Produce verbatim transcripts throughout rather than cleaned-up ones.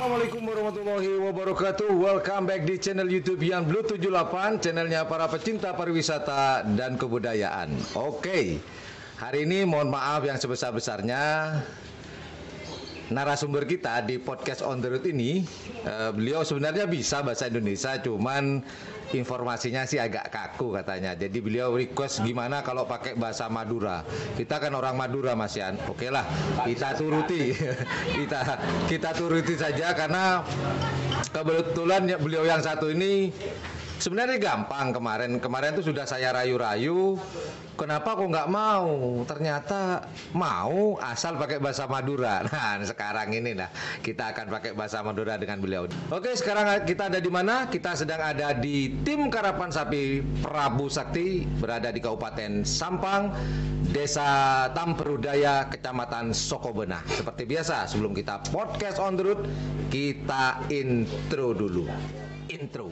Assalamualaikum warahmatullahi wabarakatuh. Welcome back di channel YouTube Yan Blue tujuh delapan, channelnya para pecinta pariwisata dan kebudayaan. Oke, hari ini mohon maaf yang sebesar-besarnya, narasumber kita di podcast On The Road ini, eh, beliau sebenarnya bisa bahasa Indonesia, cuman informasinya sih agak kaku katanya. Jadi beliau request gimana kalau pakai bahasa Madura. Kita kan orang Madura, Mas Yan. Oke lah, kita turuti. Kita, kita turuti saja karena kebetulan ya beliau yang satu ini sebenarnya gampang kemarin. Kemarin tuh sudah saya rayu-rayu. Kenapa kok nggak mau? Ternyata mau, asal pakai bahasa Madura. Nah, sekarang ini, nah, kita akan pakai bahasa Madura dengan beliau. Oke, sekarang kita ada di mana? Kita sedang ada di Tim Karapan Sapi Prabu Sakti, berada di Kabupaten Sampang, Desa Tamberudaya, Kecamatan Sokobena. Seperti biasa, sebelum kita podcast on the road, kita intro dulu. Intro.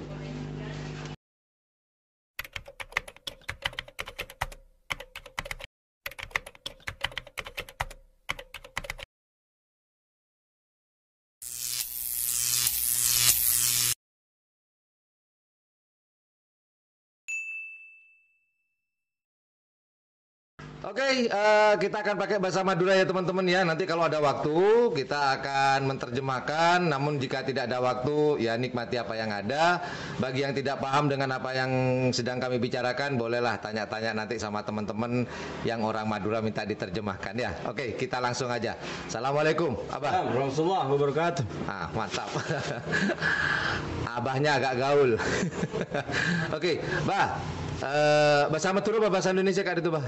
Oke, eh, kita akan pakai bahasa Madura ya, teman-teman, ya. Nanti kalau ada waktu, kita akan menerjemahkan. Namun jika tidak ada waktu, ya nikmati apa yang ada. Bagi yang tidak paham dengan apa yang sedang kami bicarakan, bolehlah tanya-tanya nanti sama teman-teman yang orang Madura minta diterjemahkan, ya. Oke, kita langsung aja. Assalamualaikum, Abah. Assalamualaikum warahmatullahi wabarakatuh. Ah, mantap. Abahnya agak gaul. Oke, Bah. Eh, bahasa Madura apa bahasa Indonesia ka'dinto, Bah?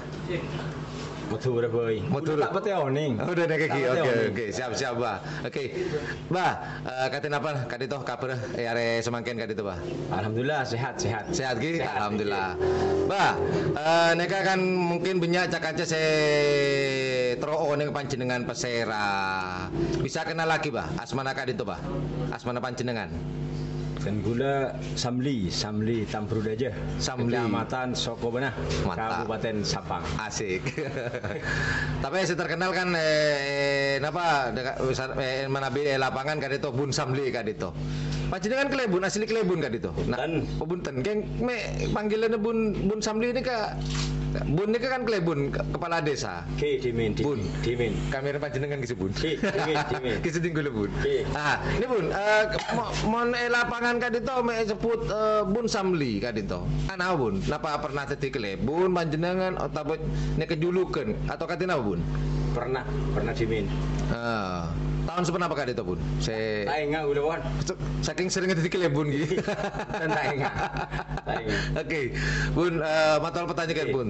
Madura bhâi. Madura. Udah tak pete oning. Oh, udah nek iki. Oke, oke. Siap, siap, Bah. Oke. Bah, eh, ka'dinto napa ka'dinto kabar, eh, arè samangkèn ka'dinto, Bah? Alhamdulillah, sehat, sehat. Sehat, ghi? Sehat, alhamdulillah. Bah, eh, nèka kan mungkin bânnya' ca-kanca sè terro onèng panjhennengngan pasèra. Bisa kennal lagi, Bah? Asmana ka'dinto, Bah? Asmana panjhennengngan? Dân ghulâ Samli, Samli Tambrudajâ. Samli. Kecamatan Sokobena, mantap. Kabupaten Sampang. Asik. Tapè sè terkenal kan, eh, eh, napa, deka-, misal, eh, manabi è lapangan ka'dinto Bun Samli ka'dinto. Panjhennengngan Klèbun, asli Klèbun ka'dinto. Nah, bhunten. Oh, bhunten. Kèng mè' panggilanna Bun, Bun Samli nèka, Bun nèka kan Klèbun, ke-, kepala desa. Ghi, dhimèn, dhimèn, Bun. Dhimèn. Kamèra panjhennengngan ghi, Bun. Ghi, dhimèn, dhimèn. Ghi, sè dinggulâ, Bun. Ghi. Ah, ini, Bun, eh, mo-, mon è lapangan ka'dinto mè' èsebbhut, eh, Bun Samli ka'dinto. Anapa, Bun? Napa pernah dhâddhi Klèbun panjhennengngan otabâ nèka julughân atau ka'dinto napa, Bun? Pernah, pernah dhimèn. Ah, taon saponapa ka'dinto, Bun? Sè ta' enga' ghulâ, Wan. Sakèng serrèngnga dhâddhi Klèbun, ghi. Dân ta' enga'. Ta' enga'. Oke, Bun, eh, mator patanyaan, Bun.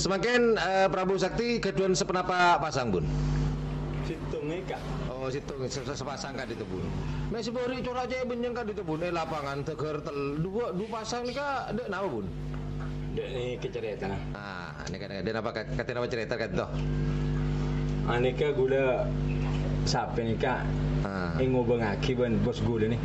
Samangkèn, eh, Prabu Sakti ghâdhuwân saponapa pasang, Bun? Sèttong èka. Oh, sèttong, se-, se-, sepasang ka'dinto, Bun. Mè' sè bâri' cora' cè' bânnyèng ka'dinto, Bun. È lapangan tegghâr tel-, duwâ', duwâ' pasang nèka dâ' napa, Bun? Dâ' nèka carètana. Ah, nèka, nèka. Dâ' napa ka-, ka'dinto napa carèta ka'dinto? Anèka ghulâ sapè nèka èngobângaghi bân bos ghulâ nè.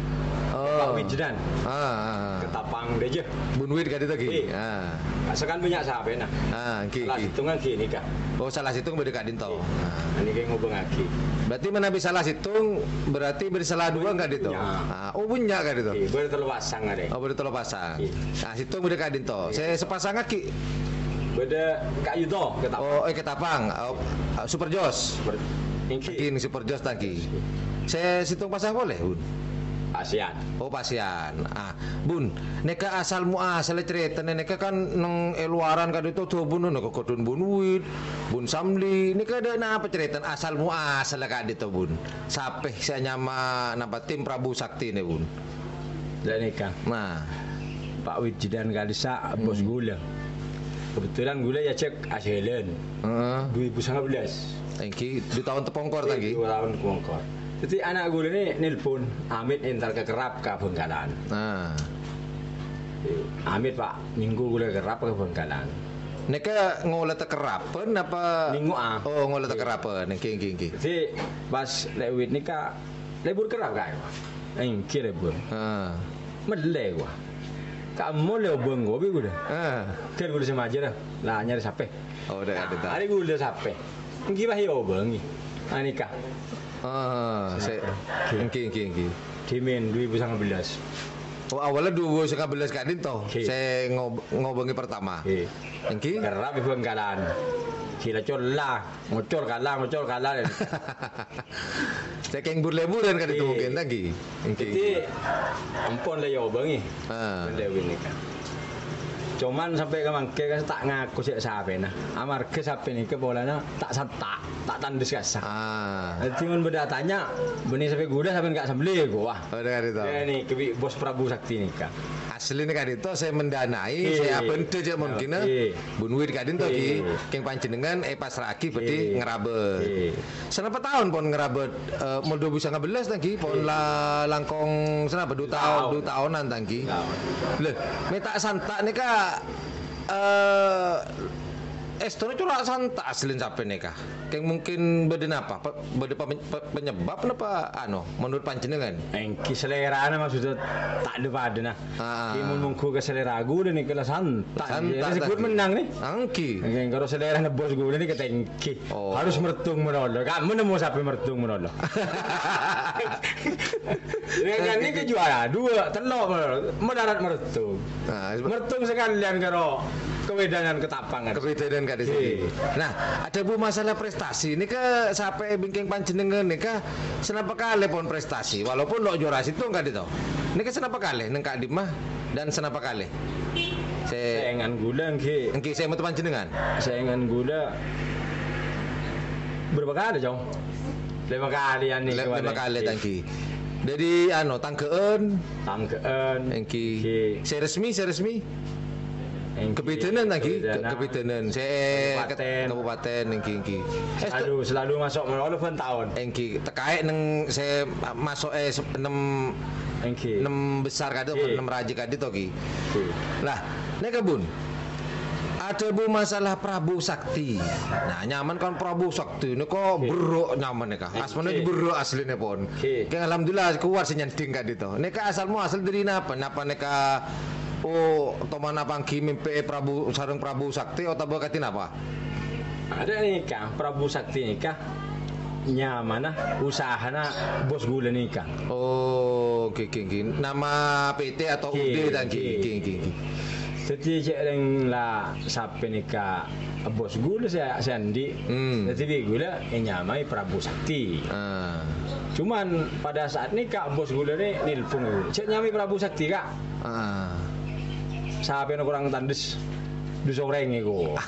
Oh. Pak Wijdan. Ah, ah, ah. Ketapang dâjâ. Bun Wid ka'dinto ghi? Ghi. Ah. Sakan bânnya' sapèna. Ah, ghi, ghi. Sala sèttongnga ghi nèka. Oh, sala sèttong bâdâ ka'dinto. Ghi. Ah. Anèka èngobângaghi. Berarti manabi sala sèttong, berarti bâdâ sala duwâ' ka'dinto? Bânnya'. Ah, oh, bânnya' ka'dinto. Ghi, bâdâ tello pasang arè. Oh, bâdâ tello pasang. Ghi. Ah, sèttong bâdâ ka'dinto. Ghi. Sè sepasang ghi? Bâdâ Kak Yuto, Ketapang. Oh, eh, Ketapang. Oh, Super Jos. Super, èngghi. Èngghi, Super Jos ta' ghi. Sè sèttong pasang polè, Bun? Pasian. Oh, pasian. Ah, Bun, nèka asal muasalla carètana nèka kan neng è luaran ka'dinto dhâbuna nèka ghâdhuwân Bun Wid, Bun Samli. Nèka dâ' napa carètana asal muasalla ka'dinto, Bun? Sapè sè anyama napa Tim Prabu Sakti nè, Bun? Dâ' nèka. Nah. Pak Wijdan ka'dissa' bos ghulâ. Kebetulan ghulâ èajhâk ajhâlân. Heeh. Dua ribu sembilan belas. Èngghi, dua taon tepongkor ta' ghi? Dua taon tepongkor. Dhâddhi ana' ghulâ nè nelpon, "Amit entar ka Kerrap ka Bhângkalan." Ah. "Amit, Pak, nèngghu ghulâ Kerrap ka Bhângkalan." Nèka ngolata Kerrap napa? Nèngghu, ah. Oh, ngolata Kerrap. Èngghi, èngghi, èngghi. Dhâddhi pas lè' wit nèka lebur Kerrap kaè, Pak. Èngghi lebur. Heeh. Mellè, wah. Ka'emmo lè obâng kopi ghulâ. Heeh. Dhân ghulâ sè majâr, la nyarè sapè. Oh, dâ' ka'dinto. Arè ghulâ sapè. Èngghi pas èobângè. Anika. Heeh, sè, èngghi, èngghi, èngghi. Dhimèn dhu èbu sanga bellâs. Oh, awalnya dhu èbu sanga bellâs ka'dinto, Ngghi. sè ngob-, ngobângè pertama. Ngghi. Èngghi? Kerrap è Bhângkalan. Ghi la colla, ngocor kala, ngocor kala. Sè kèng bur-lèburân ka'dinto Ngghi. mungkin, ta, èngghi? Èngghi, Jadi, èngghi. ampon la èobângè. Ah. Ampon la èobângè, kan. Coman sampè' ka mangkèn kan ta' ngako sè sapèna. Amarghâ sapè nèka polana ta' santa', ta' tandhes kassa'. Ah. Dhâddhi mon bâdâ atanya, "Bânnè sapè ghulâ sampèyan ka' sambelli," kowa. Oh, dengar itu. Ya, nèka bi' Bos Prabu Sakti nèka. Asline ka'dinto sè mendanai, Oke. sè abhendhâ cè' mon ghina. Oke. Bun wit ka'dinto Oke. ghi, kèng panjhennengngan èpasra'aghi bhâdhi Oke. ngerabât. Oke. Sanapa taon pon ngerabât, eh, mon dhu èbu sanga bellâs ta ghi, pon Oke. la-, langkong sanapa, dhu Dhu taon, taon. dhu taonan ta ghi. Dhu taon. Lho, mè' ta' santa' nèka, eh, èstona cora' santa' asline sapè nèka. Kèng mungkin bâdâ napa? Pe-, bâdâ pame-, pe-, penyebab napa, anu, menurut panjhennengngan? Èngghi selèrana maksudnya ta' dâ-padâna. Ah. Ghi mon mongghu ka selèra ghulâ nèka la santa'. Santa' Nèka ta' ghi. Menang, nè. Èngghi. Èngghi, karo selèrana bos ghulâ nèka ta' èngghi. Oh. Harus mertong malolo. Kamu nemu sapè mertong malolo. Dengan nèka juara, dua, tello' malolo. Mendarat mertong. Nah, Mertong sakalèyan karo kawèdanan katapangan. Kawèdanan ka'dinto. Oke. Nah, adhâbu masalah prestasi nèka sapè è bingkèng panjhennengngan nèka sanapa kalè pon prestasi, walaupun lo' juara sèttong ka'dinto. Nèka sanapa kalè neng ka'dimma dan sanapa kalè? Sè Saèngan ghulâ èngghi. Èngghi, sè meto panjhennengngan. Saèngan ghulâ berapa kali, Cong? Lèma kali, anè, Le-, kemarin. lèma kalè ta ghi. Dâri, anu, tangghâ'ân. Tangghâ'ân. Èngghi. Èngghi. Sè resmi, sè resmi. Èngghi. Kabidhânan ta ghi. Kabidhânan. Ke-, kabidhânan. Sè Kabupaten. Kabupaten, èngghi, èngghi. Eh, Selalu, selalu masuk malolo bân taon. Èngghi. Tekaè neng sè maso'è se-, ennem, Èngghi. ennem besar ka'dinto, Èngghi. ennem rajâ ka'dinto ghi. Èngghi. Lah, nèka, Bun. Adhâbu masalah Prabu Sakti. Nah, nyamana kan Prabu Sakti nèka Oke. berrâ' nyamana nèka. Oke. Asmana berrâ' aslinèpon. Oke. Kèng alhamdulillah kowat sè nyandhing ka'dinto. Nèka asal muasal dâri napa? Napa nèka, oh, tomana pangghi mèmpè'è Prabu sareng Prabu Sakti otabâ kadhi napa? Adâ' nèka, Prabu Sakti nèka nyamana usahana bos ghulâ nèka. Oh, ghi, ghi, ghi. Nama P T atau Ghi, U D ta ghi, ghi. ghi, ghi, ghi. Dâddhi cè' rèng la sapè nèka bos ghulâ sè, sè andi'. Hmm. Dâddhi bi' ghulâ ènyamaè Prabu Sakti. Ah. Cuman pada saat nèka bos ghulâ nè nelpon ghulâ. Cè' nyamaè Prabu Sakti, Ka'. Ah. Sapèna korang tandhes. Dhu sorèng èko.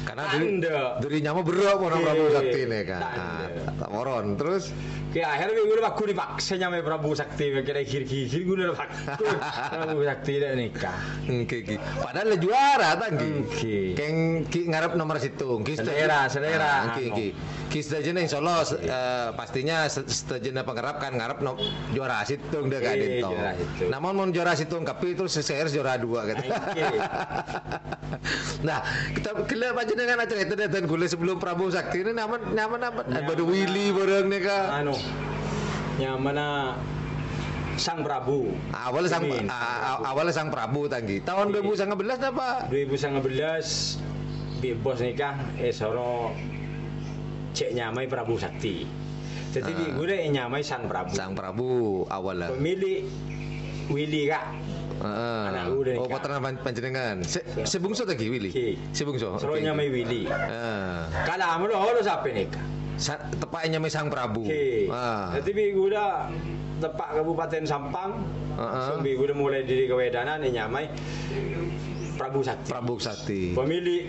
Karena dâri, Tandhâ. dâri nyama berrâ' pon Prabu Ghi. Sakti nèka. Tandhâ. Ah, ta' moron. Terus? Ghi, akhirnya ghulâ paghun dipaksa nyamaè Prabu Sakti, kira gir-gigir ghulâ paghun. Prabu Sakti dâ' nèka. Èngghi, èngghi. Padahal la juara, ta, èngghi? Èngghi. Kèng ghi ngarep nomor sèttong, ghi sadhâjâ. Selera, selera, Ah, èngghi, anu. èngghi. Ghi sadhâjâna, insyaallah, se-, eh, pastinya se-, sadhâjâna pangarep kan ngarep no-, juara sèttong dâ' Èngghi, ka'dinto. juara sèttong. Namun mon juara sèttong kabbhi terus sè harus juara dua gitu. Èngghi. Nah, kita gila panjhennengngan acarèta dâ-, dâ-, ghulâ sebelum Prabu Sakti nè nyamana, nyamana apa? Nyamana Bâdâ Willy bârâng nèka. Anu, nyamana Sang Prabu. Awal Sang, Amin. a-, a-, awal Sang Prabu ta ghi. Taon Iya. dhu èbu sanga bellâs napa? Dhu èbu sanga bellâs, bi' bos nèka èsoro cè' nyamaè Prabu Sakti. Dâddhi Ah. bi' ghulâ ènyamaè Sang Prabu. Sang Prabu awal. Pemilik Willy, Ka'. Heeh. Ana' ghulâ Oh, nèka. pottrana pan-, panjhennengngan. Sè, Iya. sè bungsu ta ghi, Willy? Ghi. Sè bungsu. Soro Oke, oke. nyamaè Willy. Ah. Kala malolo sapè nèka. Sa-, teppa'è nyamaè Sang Prabu. Ghi. Ah. Dâddhi bi' ghulâ teppa' Kabupaten Sampang. Heeh. Sambi ghulâ mulai dâri kawèdanan ènyamaè Prabu Sakti. Prabu Sakti. Pemilik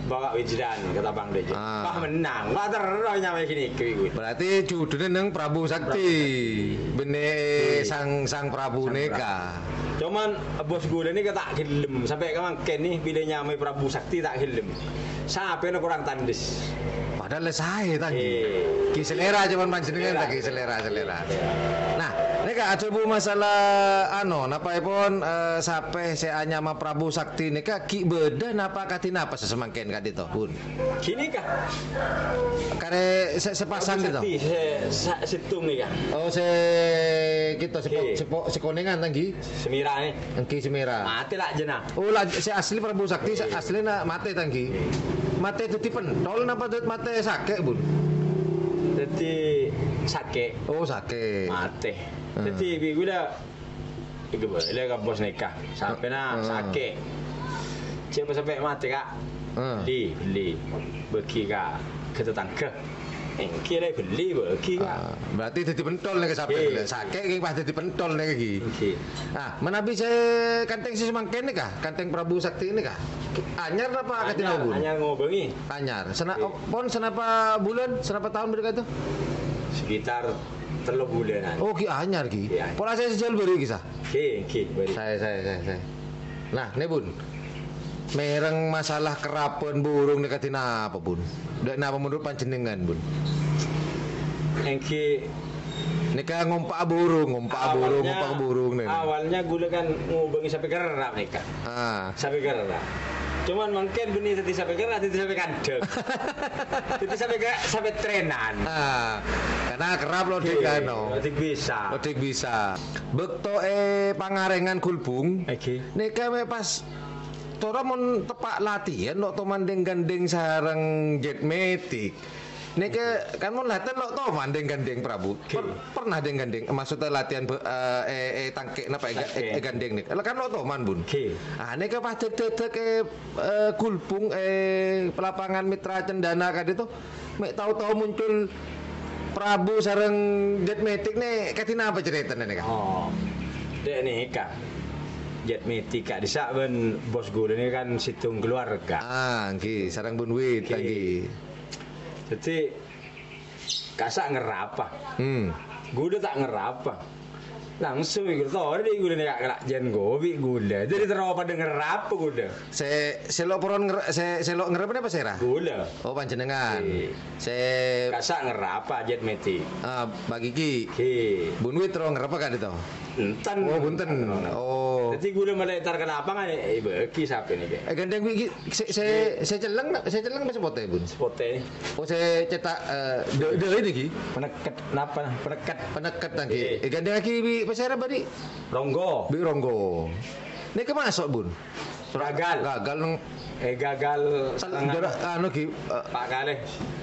Bawa Wijidan, Ketapang Dâjâ. Ah. Wah, menang. Wah, terro nyamaè ghini, ghini. Berarti juduna neng Prabu Sakti. Prabu Sakti. Bânnè Oke. Sang, Sang Prabu Sang nèka. Prabu. Cuman, bos ghulâ nèka ta' ghellem. Sampè' ka mangkèn nè, bilâ nyamaè Prabu Sakti ta' ghellem. Sapèna korang tandhes. Padahal la saè, ta ghi. Oke. Ghi selera cuman panjhennengngan Selera. ta ghi selera, selera. Oke. Nah, nèka adhâbu masalah, anu, napaèpon, eh, sapè sè anyama Prabu Sakti nèka ghi bâdâ napa kadhi napa sè samangkèn kadhi to, Bun? Ghini, Ka'. Karè sè, sè pasang Prabu gitu. Sakti, sè, sa-, sèttong nèka. Oh, sè gitu, sè po-, Oke. sè po-, sè konèngan, ta ghi? Sè mèra nè. Èngghi sè mèra. Matè la jâna. Oh, la, sè asli Prabu Sakti, sè Iya. aslina matè, ta ghi. Matè dâddhi pentol napa dâ-, matè sakè', Bun? Dâddhi Sakè'. Oh, sakè'. Matè. Hmm. Dhâddhi, bi' ghulâ, èkabâlâ ka bos nèka. Sampèna Hmm. sakè'. Jhâ' sampè' matè, Ka'. Hmm. Bellè, bellè. Bâgi ka, ka tatangghâ. Èngghi la bellè, bâgi ka. Ah, berarti dhâddhi pentol nèka sampè'. Ngghi. Sakè' ghi pas dhâddhi pentol nèka ghi. Ngghi. Ah, manabi sè kanthèng sè samangkèn nèka, kanthèng Prabu Sakti nèka. Anyar napa Anyar, kadhi naon, Bun? Anyar ngobângè. Anyar. Sena-, Ngghi. Pon sanapa bulân, sanapa taon bâdâ ka'dinto? Sekitar tello bulânan. Oh, ghi anyar, ghi. Ghi anyar. Pola sè sejâl bâri', ghi, sa? Ghi, ghi, bâri'. Saè, saè, saè, saè. Nah, nè, Bun. Mèreng masalah kerrabhân burung nèka kadhi napa, Bun? Dâ' napa menurut panjhennengngan, Bun? Èngghi Nèka ngompa'a burung, ngompa'a burung, Awalnya, ngompa'a burung, nè. Awalnya ghulâ kan ngobângè sapè kerrap nèka. Ah. Sapè kerrap. Cuman mangkèn bânnè dhâddhi sapè kerrap, dhâddhi sapè kandhâk. Dhâddhi sapè ke-, sapè trènan. Ah. Karena kerrap lo dhik Oke, anu. Lo dhik bisa. Lo dhik bisa. Bâkto è Pangarèngan Gulbung, Oke. Nèka mè' pas tora mon teppa' latihan, lo' toman dhing-gandhing sareng Jet Matic. Nèka kan mon latihan lo' toman dhing-gandhing, Prabu. Oke. Per-, pernah dhing-gandhing, maksudnya latihan be-, eh, eh, eh, tangkè' napa, eh, ga-, eh, Tangkè'. Eh, gandhing nèka. Lah kan lo' toman, Bun. Oke. Ah, nèka pas dâdâk è, eh, Gulbung, eh, lapangan Mitra Cendana kadhi to. Mè' tao-tao muncul Prabu sareng Jet Matic nè, kadhi napa caretana nèka? Oh. Dâ' nèka. Jet Matic ka'dissa' bân bos ghulâ nèka kan sèttong keluarga. Ah, ngghi, sareng Bun Wit, Ngghi. Ngghi. Dhâddhi, kassa' ngerrapa. Hmm. Ghulâ ta' ngerrapa. Langsung èghâllu torè dâ' ghulâ nèka, kala' jân ghuwi' ghulâ. Dhâddhi terro padâ ngerrapa ghulâ. Sè, sè lo' poron nger-, sè, sè lo' ngerrapa napa sèra? Ghulâ. Oh, panjhennengngan. Ngghi. Sè Kassa' ngerrapa Jet Matic. Ah, bâgi ghi. Ghi. Bun Wit terro ngerrapa kadhi to? Enten. Oh, bhunten. Enten. Oh. Dhâddhi ghulâ malè entar ka lapangan, eh, èbâgi sapè nèka. Eh, gandheng bi' ghi, sè, sè, Ngghi. Sè celleng, sè celleng apa sè potè, Bun? Sè potè. Oh, sè cèta', eh, dâ-, dâi nèka ghi? Panèket, napa? Panèket. Panèket, ngghi. Ngghi. Eh, gandhengngaghi bi' pasèra bâri'? Ronggo. Bi' Ronggo. Nèka maso', Bun? Gagal. Gagal neng Eh, gagal Sal-, setengah. Jara-, anu, ghi, eh, Pa' kalè.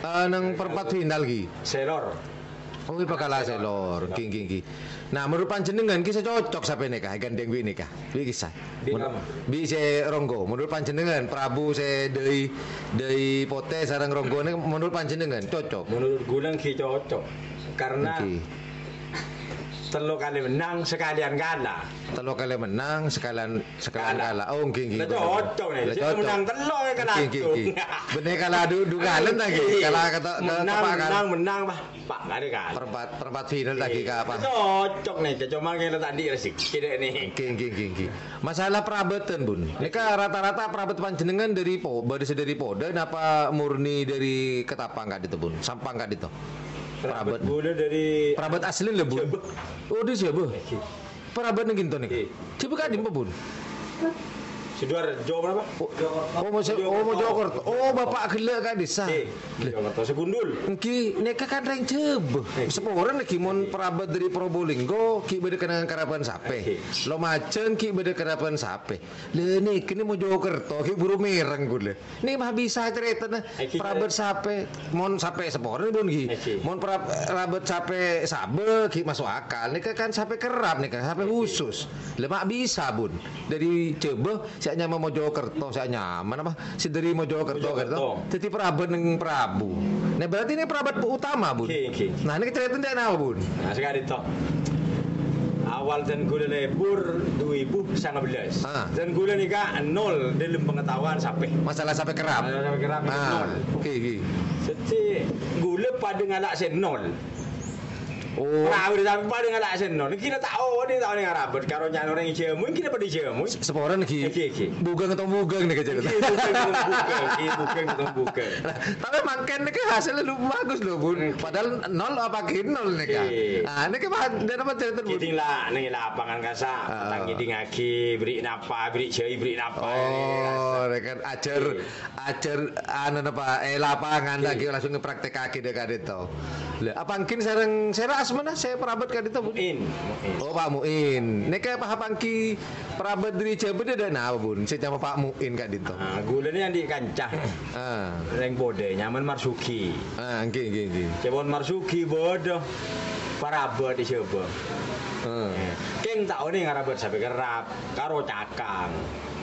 Eh, neng perempat final, ghi. Selor. Oh, ghi, bakal Selor. Selor. Ghi, ghi, ghi. Nah, menurut panjhennengngan, ghi sè cocok sapè nèka, gandheng bi' nèka? Bi' ghi sa. Bi' Menur-, kamu. Bi' sè Ronggo. Menurut panjhennengngan, Prabu sè dâi, dâi potè sareng Ronggo nè, menurut panjhennengngan, cocok? Menurut ghulâ ghi cocok. Karena Ghi. Tello kalè mennang, sakalèyan kala. Tello kalè mennang, sakalèyan, sakalèyan Kala. Kala. Oh, ngghi, ngghi, Lah, bener. Cocok, nè. Lah, Cek cocok. Menang tello, ya, kala Ngghi, ngghi, adu. Ngghi. Bânnè kala du-, du kalèn ta, ngghi? Iya. Kala kata-, Menang, kata-, kala. Menang, menang, bah. Pa' kalè kala. Perempat, perempat final lagi Iya. ka apa? Cocok, nè. Cuma kita tadi rezeki, deh, nè. Ngghi, ngghi, ngghi, ngghi. Masalah perabâdhân, Bun. Nèka rata-rata perabâdhân panjhennengngan dâri po-, bâdâ sè dâri Polda, napa murni dâri Ketapang ka'dinto, Bun? Sampang ka'dinto? Perabât. Perabât ghulâ dâri Perabât asli lho, Bun. Jhâbâ. Oh, dâri Jhâbâ. Ngghi. Perabât neng ka'dinto nèka? Ngghi. Jhâbâ ka'dimma, Bun? Sidoarjo napa? Oh, oh, Mojo-, oh, Mojokerto. Mojokerto. Oh, Bapak ghellâ' ka desa. Ngghi. Lho. Mojokerto, Segundul. Ngghi, nèka kan rèng Jhâbâ. Ngghi. Saporana ghi mon Ngghi. Perabât dâri Probolinggo, ghi' bâdâ kenangan karabân sapè. Ngghi. Lumajâng ghi' bâdâ karabân sapè. Lha, nèka nè Mojokerto, ghi' buru mèreng ghulâ. Nè mah bisa carètana Èngghi, perabât carè- sapè, mon sapè saporana, Bun, ghi. Èngghi. Mon perab-, perabât sapè sabâ, ghi' maso' akal. Nèka kan sapè kerrap nèka, sapè Èngghi. Khusus. Lha, ma' bisa, Bun. Dâri Jhâbâ, sè anyama Mojokerto, sè anyama napa? Sè dâri Mojokerto, Mojokerto. Kerto. Dâddhi perabât neng Prabu. Nè, berarti nè perabât utama, Bun. Èngghi, èngghi. Nah, nèka carètana dâ' napa, Bun? Nah, saka'dinto. Awal dân ghulâ lebur dua ribu sembilan belas. Ah. Dân ghulâ nèka nol dâlem pengetahuan sapè. Masalah sapè kerrap. Masalah sapè kerrap Ah, nol. Oke, oke. Dhâddhi ghulâ padâ ngala' sè nol. Oh. Ora, ora sampe' padâ ngala' sè nol. Kira ta' odhi' ta' onèng arabât karo nyang orèng jhâmui, kira padâ jhâmui. Saporana ghi. Èngghi, èngghi. Bugang atau bugang nèka carèta. Èngghi, bugang, bugang. Èngghi, bugang atau bugang. Tapè mangkèn nèka hasilnya lu-, bagus lho, Bun. Hmm. Padahal nol apa ghi nol nèka. Èngghi. Ah, nèka mah, dâ' napa carèta, Bun? Ngèdhing la, neng lapangan kassa', Ah. ta' ngèdhingaghi, bâri' napa, bâri' jhâi, bâri' napa. Oh, nèka ajhâr, Èngghi. ajhâr, anu napa, eh, lapangan Èngghi. lagi langsung ngepraktekaghi dâ' ka'dinto. Lha, apa mungkin sareng sèra Asmana sè parabât ka'dinto, Bun? Mu'in, Mu'in. Oh, Pak Mu'in. Nèka pahapangghi parabât dâri Jhâbâ dâ' napa, Bun? Sè nyama Pak Mu'in ka'dinto. Ah, ghulâ nèka andi' kanca. Ah. Rèng Podè, nyamana Marsugi. Ah, èngghi, èngghi, èngghi. Ca'èpon Marsugi bâdâ parabât è Jhâbâ. Ah. Eh, kèng ta' onèng arabât sapè kerrap, karo cakang.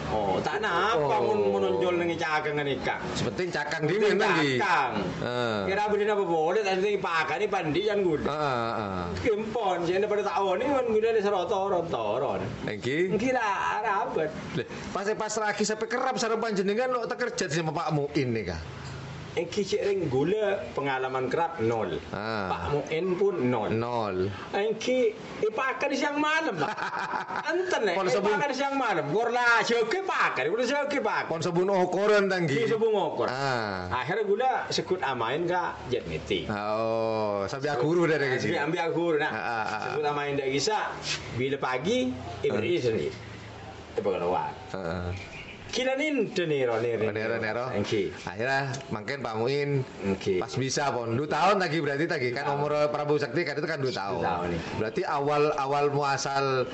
Oh, ta' napa Oh. mon, mon onjol neng cakang nèka. Sè penting cakang Penting dhimèn, Bun, èngghi. cakang. Ah. Kèra bâdâ napa polè, ta' penting pakanè pandi'ân ghulâ. Ah, ah, ah. Kèmpon, sè padâ ta' onèng, mon ghulâ lè saro toron-toron. Èngghi. Èngghi la arabât. Lè, pas èpasra'aghi sapè kerrap sareng panjhennengngan, lo' takerjhât sè Pak Mu'in nèka. Èngghi cè' rèng ghulâ pengalaman kerrap nol. Ah. Pak Mu'in pun nol. Nol. Èngghi èpakanè siang malem, Pak. Enten, eh, Pon sabun. èpakanè siang malem. Kor la jâgâ pakanè, kor jâgâ pakanè. Pon sabun okoran, ta' èngghi. Di sabun okor. Ah. Akhirnya ghulâ segghut amaèn ka Jet Meeting. Ah, oh, sambi aghuru dâ' rèng Sambi, sambi aghuru, nah. Ah, ah, ah. Segghut amaèn dâ' ghi' sa, bilâ pagi, Ah. èberri' sendiri. Èpakalowar. Heeh. Ghilâ nèndhâ nèro, nèro, Oh, nèro, nèro. Èngghi. Akhirnya, mangkèn Pak Mu'in Èngghi. pas bisa, pon. Du taon lagi berarti, lagi. Du Kan taon. umur Prabu Sakti kan itu kan du taon. Du taon, èngghi. Berarti awal, awal muasal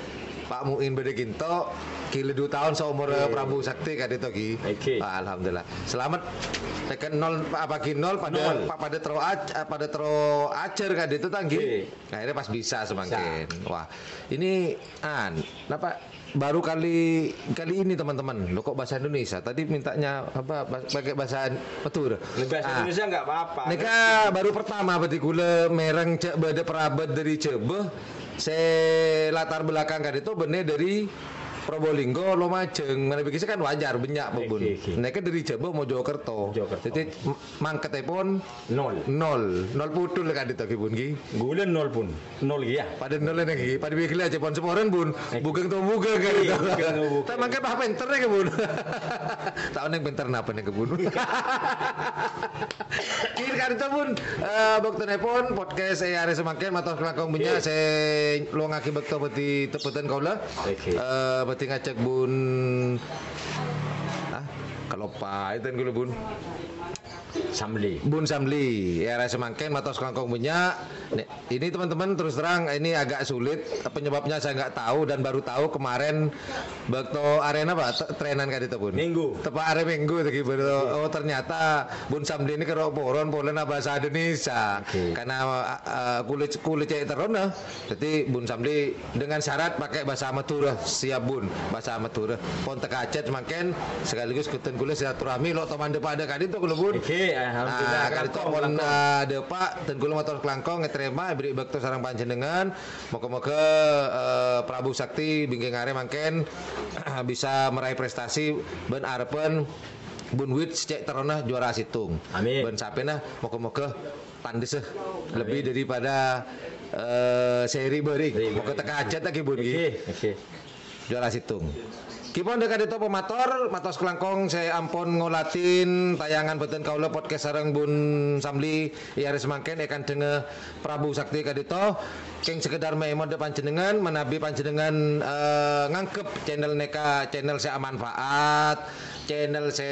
Pak Mu'in bâdâ ka'dinto, ghilâ du taon saumur Èngghi. Prabu Sakti ka'dinto, ghi. Èngghi. Alhamdulillah. Selamat. Tekan nol, apa, ghi, nol, padâ, Nol. pa-, padâ terro aj-, padâ terro ajhâr ka'dinto, ta', ghi. Èngghi. Akhirnya pas bisa Bisa. semangkèn. Wah, ini, an, napa, baru kali, kali ini, teman-teman. Loh, kok bahasa Indonesia? Tadi mintanya, apa, bas-, pakai bahasa Madura. Bahasa Ah. Indonesia nggak apa-apa. Nèka baru pertama berarti ghulâ mèreng jhâ' bâdâ parabât dâri Jhâbâ. Sè latar belakang ka'dinto bânnè dâri Probolinggo, Lumajang. Manabi kisa kan wajar, bânnya', Bun. Èngghi, èngghi. Nèka dâri Jhâbâ, Mojokerto. Mojokerto. Jadi, m-, mangkètèpon Nol. Nol. Nol pudhul ka'dinto, ghi, Bun, ghi. Ghulâ nol pun. Nol, ghi, ya. Padâ nol nèka, ghi. Padâ bi' ghellâ' aja pon saporana, Bun. Eh. Bugang to bugang, Iya, ka'dinto. bugang to bugang. Ta' mangkèn pas pènter nèka, Bun. Ta' onèng pènter napa nèka, Bun. Ghi, ka'dinto, Bun. Eh, bâktonèpon podcast è arè samangkèn mator kalangkong bânnya' Iya. sè lowangaghi bâkto bâdhi tepedhân kaulâ. Oke. Eh, bâdhi ngajhâk Bun, ah, kaloppaè dhân kaulâ, Bun. Samli. Bun Samli, è arè samangkèn mator kalangkong bânnya'. Nè, ini teman-teman terus terang ini agak sulit, penyebabnya saya nggak tahu dan baru tahu kemarin bâkto arèna, Pak, te-, trènan ka'dinto, Bun. Minggu. Tepa' arè Minggu lagi baru tahu. Oh, ternyata Bun Samli ini karo poron polana bahasa Indonesia. Oke. Karena, eh, kulâ, kulâ cè' terrona. Jadi, Bun Samli dengan syarat pakai bahasa Madura, siap, Bun, bahasa Madura. Pon teka ajhât mangkèn, sekaligus ghi dhân kulâ silaturahmi, lo' toman dâpa' dâ' ka'dinto kulâ, Bun. Oke, alhamdulillah, Ah, ka'dinto kalangkong, pon, kalangkong. ah, dâpa', dhân kulâ mator kalangkong, ètarèma, èberri' bâkto sareng panjhennengngan. Moga-moga, eh, Prabu Sakti bingkèng arè mangkèn bisa meraih prestasi bân arebbhân Bun Wit cè' terrona juara sèttong. Amin. Bân sapèna moga-moga tandhessa Amin. lebih daripada, eh, seri bâri'. Seri Moga bâri'. teka ajhât lagi, Bun, ghi. Oke, oke. Juara sèttong. Ghi pon dâ' ka'dinto pamator, mator kalangkong sè ampon ngolatè tayangan bhâdhân kaulâ podcast sareng Bun Samli è arè samangkèn è kandhângnga Prabu Sakti ka'dinto. Kèng sekedar maèmot dâ' panjhennengngan, manabi panjhennengngan, eh, nganggep channel nèka channel sè amanfaat, channel sè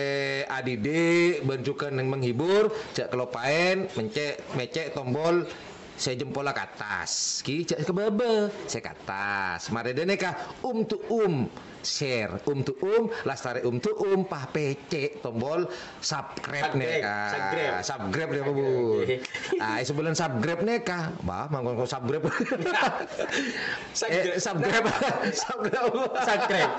adidik, bân jhughân menghibur, jhâ' kaloppaèn mèncè', mècè' tombol sè jempolla ka attas, ghi jhâ' ka bâbâ, sè ka attas. Marè dâ' nèka, um to um, share, um to um, lastarè um to um, pas pècè' tombol subscribe Subscribe, nèka. subscribe. Subscribe nèka, Bu. Oke. Ah, è sabellâna subscribe nèka. Bah, mangkon kok subscribe. Subscribe. Eh, subscribe. Subscribe. Subscribe.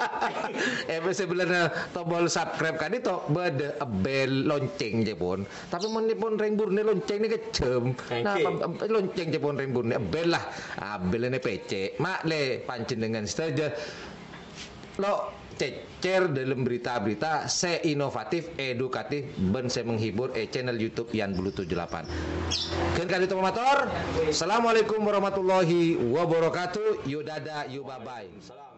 Eh, sabellâna tombol subscribe ka'dinto, bâdâ bel lonceng, cè' pon. Tapè mon nèpon rèng burna lonceng nèka kejam. Nah, Oke. pa-, pa-, lonceng cè' pon rèng burna, bel lah. Ah, bel nè pècè'. Ma'lè panjhennengngan sadhâjâ lo' cècèr dâlem berita-berita sè inovatif, edukatif, bân sè menghibur è channel YouTube Yan Bulu tujuh delapan. Ghân ka'dinto pamator. Assalamualaikum warahmatullahi wabarakatuh. Yu dâdâ, yu bye-bye.